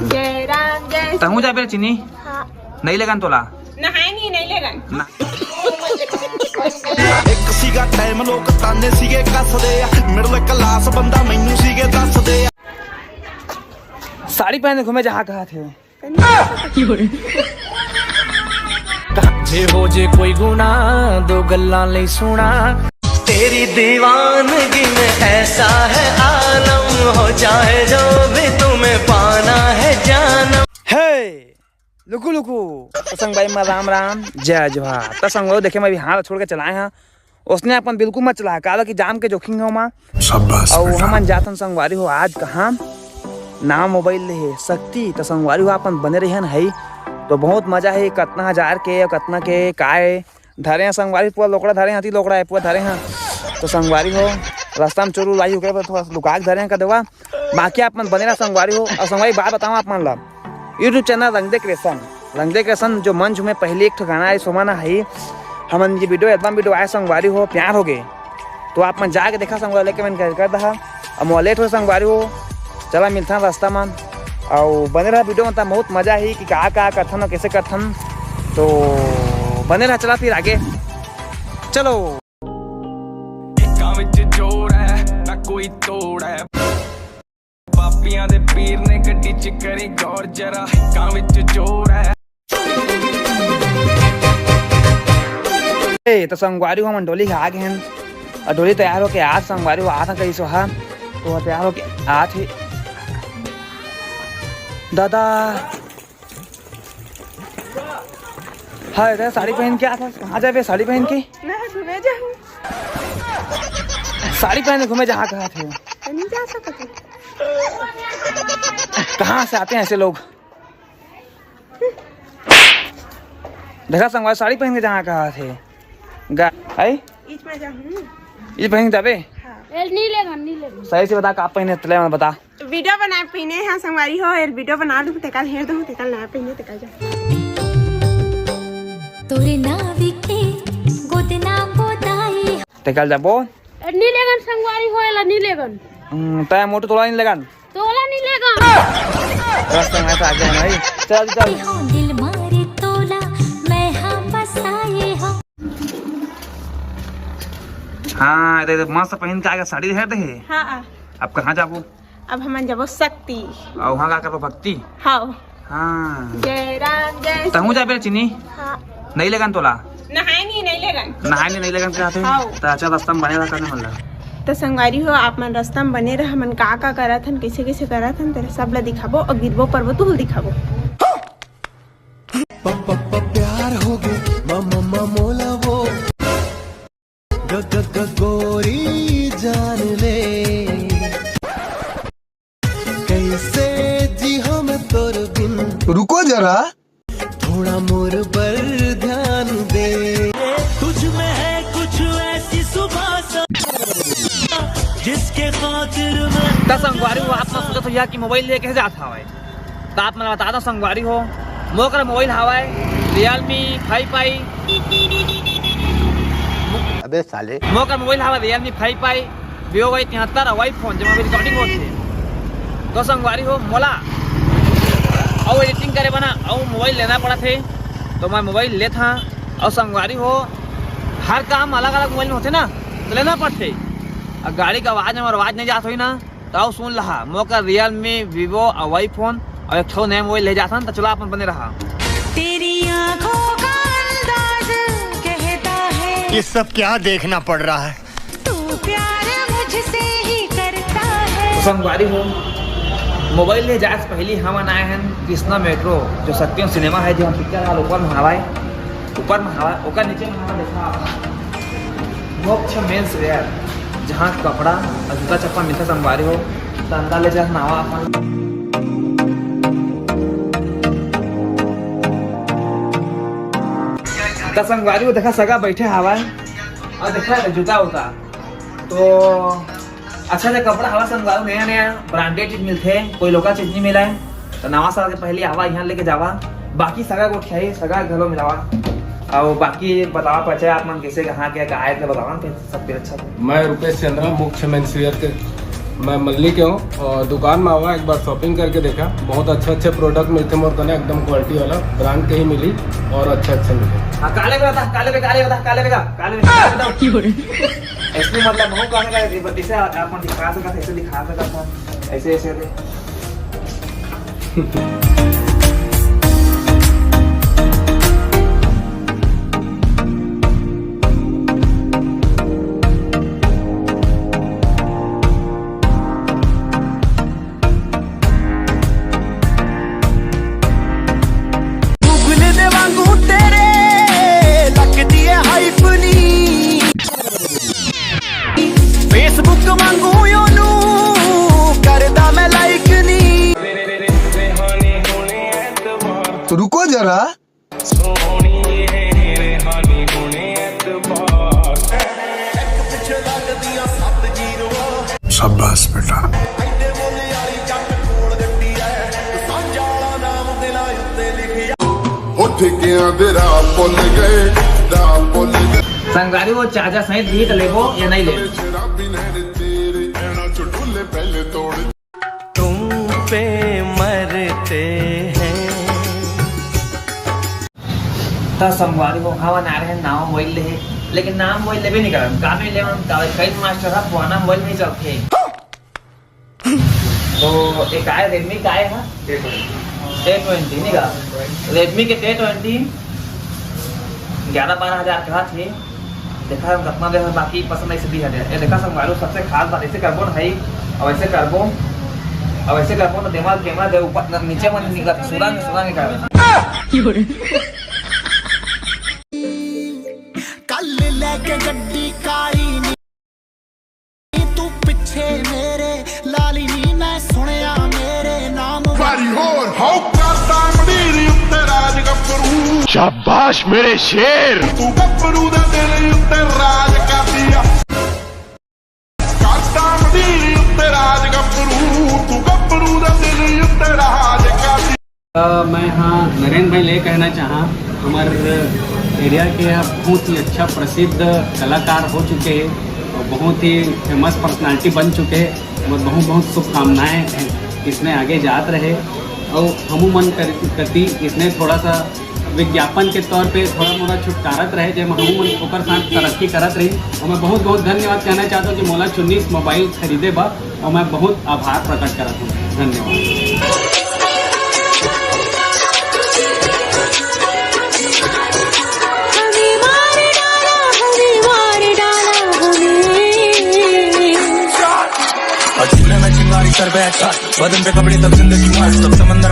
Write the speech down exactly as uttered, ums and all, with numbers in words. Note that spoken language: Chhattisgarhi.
जय राम जय। तहूँ जाबे रे चीनी? हाँ। नहीं लेगन तोला? नहाए नहीं, नहीं लेगन। ना। एक सीगा टाइम लोग ताने सीगे कसदे आ, मिडिल क्लास बंदा मैनू सीगे दसदे आ। साड़ी पहने घूमे जहाँ कहा थे। जे हो जे कोई गुना, दो गल्लां ले सुना। तेरी दीवानगी में ऐसा है आलम, हो जाए जो भी तुम्हें पाना है जानम। हे लुकु लुकु, त संगवारी मन राम राम, जय जोहार। त संगवारी देखे मैं अभी हाथ छोड़ के चलाए हाँ, ओसने अपन बिल्कुल मत चला, काबर कि जाम के जोखिम हे ओमा। शाबाश अउ बेटा। हमन जाथन संगवारी हो आज कहाँ, नाम मोबाइल ले हे शक्ति। त संगवारी हो अपन बने रहियन हई, तो बहुत मजा हे, कतना हजार के अउ कतना के काय धरे हैं संगवारी, पूरा लोकड़ा धरे हैं, हाथी लोकड़ा है पूरा धरे हैं। तो संगवारी हो, रास्ता में चोर उलाई हो गए, थोड़ा सा लुका के धरे हैं का देवा। बाकी आप मन बने रहा संगवारी हो, अउ संगवारी बात बताओ आप मन ला, YouTube channel Rang De creation, Rang De creation जो मंच में पहले एक ठो गाना आए सोमाना है, हमन ये वीडियो एल्बम वीडियो आए संगवारी हो, प्यार हो गए, तो आप मन जाके देखा संगवारी, लेके मन कर, कर दहा, अब मोला लेट हो संगवारी हो, चला मिलथन रास्ता मन, अउ बने रहा वीडियो में, त बहुत मजा ही कि का का करथन अउ कैसे करथन, तो बने रहा, चला फिर आगे चलो। हिक्कां विच जोर है, ना कोई तोड़ है। पापियां दे पीर ने गड्डी च करी गौर जरा, हिक्कां विच जोर है। ए, तो संगवारी हो, हमन डोली के आ गए हैं। अउ डोली तैयार होके आज संगवारी हो, आज कहीं सोहा, तो तैयार होके आज ही। दादा, हाय रे, साड़ी पहन के आ था, कहाँ जाबे साड़ी पहन के? मैं घूमे जाऊँ। साड़ी पहने घूमे जहाँ कहा थे। तो नहीं जा सकते। कहाँ से आते हैं ऐसे लोग? देखा संगवारी, साड़ी पहन के जहाँ कहा थे। गा-, आई? इच में जाऊँ। इच पहन के जाबे? हाँ। ए, नहीं लेगा, नहीं लेगा। सही से बता, का पहने तले में बता। वीडियो बनाए पहने हैं संगवारी हो, यार वीडियो बना लूँ, तेकल हेर दूँ, तेकल ना पहने, तेकल जा। तोरे नावी के गोदना गोदाई। तेकल जाबो। ए, नी लेगन संगवारी हो, एला नी लेगन। हम्म, तै मोटू तोला नी लेगन। तोला नी लेगन। बस संगवारी तो आगे है भाई। चल, चल। हो दिल मारे तोला, मैं हाँ बसाए हो। हाँ, ये तो मस्त पहन के आगे साड़ी है दे। हाँ, आ। अब कहाँ जाबो? अब हमन जाबो शक्ति। अउ वहाँ का करबो भक्ति? हाँ। हाँ। जय राम, जय तहूँ जाबे रे चीनी? हाँ। नहीं लेगन तोला? नहाए नहीं, नहीं लेगन। नहाए नहीं, नहीं लेगन कहते? हाँ। त अच्छा, रास्ता में बने रहा करने वाला। तो संगवारी हो, आप मन रास्ता में बने रहा, हमन का का करत हन, कैसे कैसे करत हन, तेरे सब ला दिखाबो अउ गिरबो परबो, तुहू दिखाबो। प-, प-, प-, प्यार हो गए, म-, म-, म-, मोला वो। ग-, ग-, ग-, गोरी जान ले, कैसे जी हम तोर बिन। रुको जरा। थोड़ा मोर बर ध्यान दे। तुझ में है कुछ ऐसी सुबह सा, जिसके खातिर मैं त संगवारी हो, आप मन सोचत होइहा कि मोबाइल लेके जात हवय। त आप मन बता दो संगवारी हो, मोकर मोबाइल हवय Realme five i। अबे साले। मोकर मोबाइल हवय Realme five i, Vivo Y तिहत्तर अउ iPhone, जेमा रिकॉर्डिंग होथे। तो संगवारी हो, मोला अउ एडिटिंग करे बर ना अउ मोबाइल लेना पड़त हे, तो मैं मोबाइल लेत हां। अउ संगवारी हो, हर काम अलग-अलग मोबाइल में होथे ना, तो लेना पड़थे। अउ गाड़ी का आवाज में आवाज नहीं जात होही ना, त अउ सुन लहा, मोकर Realme, Vivo अउ iPhone अउ एक ठो नया मोबाइल ले जाथन, त चला अपन बने रहा। तेरी आंखों का अंदाज कहता है। ये सब क्या देखना पड़ रहा है? तू प्यार मुझसे ही करता है। तो संगवारी हो, मोबाइल ले जाए से पहले हमन आए हैं कृष्णा मेट्रो, जो सत्यम सिनेमा है, जो हम पिक्चर हॉल ऊपर में हवाए, ऊपर में हवाए, ओकर नीचे में हवाए, देखा आप। मोक्ष मेंस वेयर, जहाँ कपड़ा अउ जूता चप्पल मिलथे संगवारी हो, त अंदर ले जाथन आवा अपन। त संगवारी हो, देखा सगा बैठे हवय अउ देखा जूता उता, तो अच्छा अच्छा कपड़ा हवय संगवारी, नया नया ब्रांडेड चीज मिलथे, कोई लोकल चीज नहीं मिलय। त नवा साल के पहले आवा, इहाँ लेके जावा, बाकी सगा गोठियाही, सगा घलो मिलावा। अउ बाकी बतावा परिचय आप मन कैसे, कहाँ के, का आए थे बतावा न, फिर सब फिर अच्छा से। मैं रुपेश चंद्रा, मोक्ष मेंस वेयर के मैं मल्ली के हूँ और दुकान में आवा, एक बार shopping करके देखा, बहुत अच्छा अच्छा product मिलते मोर कने, एकदम quality वाला brand के ही मिली और अच्छा अच्छा मिले। हाँ, काले में बता, काले में, काले में बता, काले में का, काले में, काले में बताओ। ऐसे मतलब बहुत कहने का, जैसे अपन दिखा सकता, ऐसे दिखा सकता, ऐसे, ऐसे दे। Google ਦੇ ਵਾਂਗੂ ਤੇਰੇ ਲੱਗਦੀ ਹੈ ਹਾਈਪ ਨੀ। Facebook ਵਾਂਗੂ ਉਹਨੂੰ ਕਰਦਾ ਮੈਂ ਲਾਈਕ ਨੀ। रुको जरा। शाबाश बेटा। ਉਹ ਠੇਕਿਆਂ ਦੇ ਰਾਹ ਭੁੱਲ ਗਏ, ਰਾਹ ਭੁੱਲ ਗਏ। संगवारी, वो चाचा सहित गीत लेबो या नहीं लेबो? शराबी नैन तेरे नैना चुटुले पहले तोड़। तुम पे मरते हैं। त संगवारी हो, हमन आ रहे हैं नावा मोबाइल ले, लेकिन नावा मोबाइल लेबे नहीं करन। का में लेवन? का KineMaster ह पुराना मोबाइल में चलथे। तो एक आए Redmi का आए है, ए ट्वेंटी नहीं का, Redmi के ए ट्वेंटी ग्यारह बारह हजार का थे। देखा हम कितना देर बाकी पसंद ऐसे दी है। ये देखा संगवारी, सबसे खास बात ऐसे करबो ना भाई, अब ऐसे करबो, अब ऐसे करबो ना, दिमाग कैमरा दे ऊपर न-, नीचे मन निकला, सुरंग सुरंग निकला। ਕੱਲ ਲੈ ਕੇ ਗੱਡੀ ਕਾਲੀ ਨੀ, ਤੂੰ ਪਿੱਛੇ ਮੇਰੇ, ਲਾਲੀ ਨੀ, ਮੈਂ ਸੁਣਿਆ ਮੇਰੇ ਨਾਮ। ਭਾਰੀ ਹੋਰ ਹੋ ਕਰਦਾ ਮਡੀਰ ਉੱਤੇ ਰਾਜ ਗੱਭਰੂ। शाबाश मेरे शेर। ਤੂੰ ਗੱਭਰੂ ਦਾ ਦਿਲ ਉੱਤੇ ਰਾਜ ਕਰਦੀ ਆ। ਕਰਦਾ ਮਡੀਰ ਉੱਤੇ ਰਾਜ ਗੱਭਰੂ, ਤੂੰ ਗੱਭਰੂ ਦਾ ਦਿਲ ਉੱਤੇ ਰਾਜ ਕਰਦੀ। अ, मैं हाँ नरेंद्र भाई ले कहना चाहा, हमारे एरिया के यहाँ बहुत ही अच्छा प्रसिद्ध कलाकार हो चुके हैं और बहुत ही फेमस पर्सनालिटी बन चुके हैं। और बहुत बहुत शुभकामनाएं हैं, इसने आगे जात रहे और हमू मन कर- कति इसने थोड़ा सा विज्ञापन के तौर पे थोड़ा मोड़ा छुटकारत रहे, जब हमू मन ओकर साथ तरक्की करत रही। और मैं बहुत बहुत धन्यवाद कहना चाहता हूँ कि मोला चुन्नीस मोबाइल खरीदे बा, और मैं बहुत आभार प्रकट करत हूँ। धन्यवाद। हमें मार डाला, हमें मार डाला, हमें। और चूल्हे में चिंगारी कर बैठा, बदन पे कपड़े तब जिंदगी मार, तब समंदर